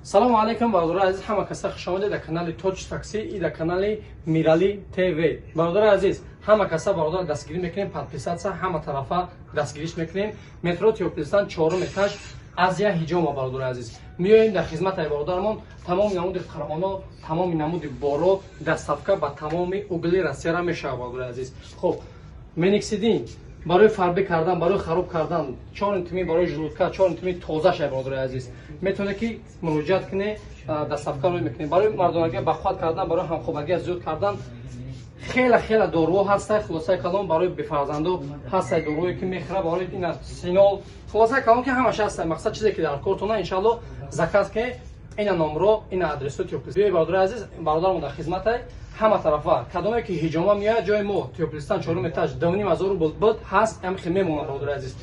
Салому алейкум, бародарони азиз, ҳама каса хуш омадед дар канали Тоҷ Такси и дар канали Мирали ТВ. Бародари азиз, ҳама каса бародар дастгирӣ мекунем, подписаться ҳама тарафа дастгириш мекунем. Метро Тёплистан, чорум этаж, Азия ҳиҷома. Бародари азиз, меоем дар хизмати бародармон. Тамоми намуди қуръоно, тамоми намуди боро доставка ба тамоми угли Россияра мешавад, бародари азиз. Хоб, миноксидил барои фарбӣ кардан, барои хароб кардан, 4 тумӣ, барои желудка 4 тумӣ, тоза шай. Бародари азиз, метавонед ки муроҷиат кунед, доставка рӯй мекунем. Барои мардонагӣ бахват кардан, барои ҳамхобагӣ зиёд кардан хеле хеле доруҳо ҳастай. Хулосаи калом, барои бефарзандо ҳастай доруҳое ки мехӯра, барои ина синол. Хулосаи калом ки ҳамаш ҳастай. Мақсад, чизе ки дар кортона, иншалло, заказ ке. Ина номро, ина адресо Тёплистан. Биёй, бародари азиз, бародармо дар хизматай ҳама тарафа. Кадоме ки ҳиҷома меояд, ҷои мо Тёплистан, чорум этаж, 2500 рубл буд, ҳаст, ҳам мемонад. Бародари азиз,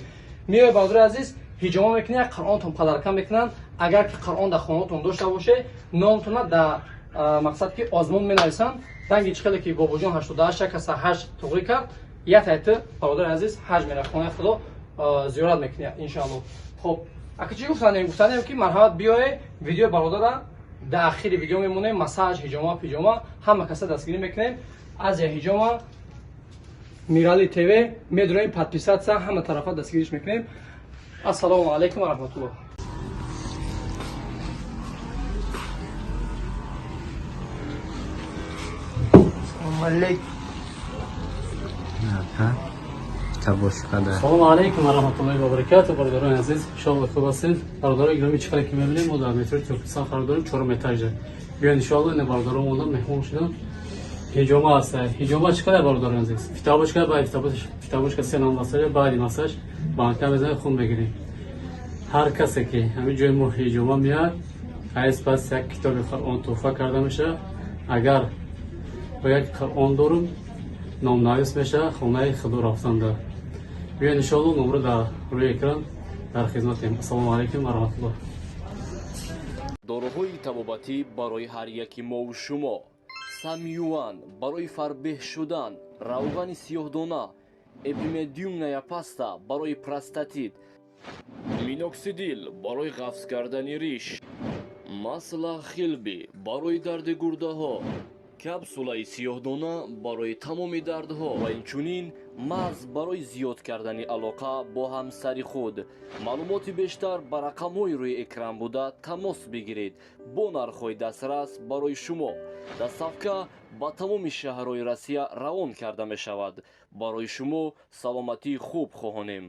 меояд, бародари азиз, ҳиҷома мекунед, як қуръонтон подарка мекунанд. Агар ки қуръон дар хонаотон дошта боше, номтона дар мақсад ки озмун менависанд. Ранги чӣ хеле ки бобоҷон 88 каса ҳаҷ туғрӣ кард, як тайти, бародари азиз, ҳаҷ мера, хонаи худо зиёрат мекунед, иншоалло. Хоб, ака, чӣ гуфтанем? Гуфтанем ки марҳамат, биёе, видеои бародара дар ахири видео мемонем. Массаж, ҳиҷома, пиҷома ҳама каса дастгирӣ мекунем. Азия ҳиҷома, Мирали ТВ медроем, подписаться ҳама тарафа дастгириш мекунем. Ассалому алайкум ва раҳматуллоҳ. Салому алейкум. Салому алейкум ва раҳматуллоҳи ва баракату, бародарони азиз, иншоалло хуб ҳастед. Бародарои гиромӣ, чӣ хеле ки мебинем, мо дар метрои Тёплистан қарор дорем, чорум этажа. Биёед, иншоалло, ина бародарон омодан, меҳмон шуданд. Ҳиҷома ҳаст. Ҳиҷома чӣ қадар, бародарони азиз? Фитобушка, баъди фитобушка се ном массаж, баъди массаж банка мезанем, хун мегирем. Ҳар касе ки ҳамин ҷои мо ҳиҷома меяд, айз пас як китоби Қуръон тӯҳфа карда мешавад. Агар бо як Қуръон дорум, номнавис мешавад, хонаи худо рафтанда. Биёед, иншоалло, номро дар рӯи экран, дар хизматем. Ассалому алайкум ва раҳматуллоҳ. Доруҳои табобатӣ барои ҳар яки мову шумо: Самюан барои фарбеҳ шудан, равғани сиёҳдона, эпимедиумная паста барои простатит, миноксидил барои ғафз кардани риш, масло хилби барои дарди гурдаҳо, капсулаи сиёҳдона барои тамоми дардҳо ва инчунин маз барои зиёд кардани алоқа бо ҳамсари худ. Маълумоти бештар ба рақамҳои рӯи экран буда тамос бигиред. Бо нархҳои дастрас барои шумо доставка ба тамоми шаҳрҳои Россия равон карда мешавад. Барои шумо саломатии хуб хоҳонем.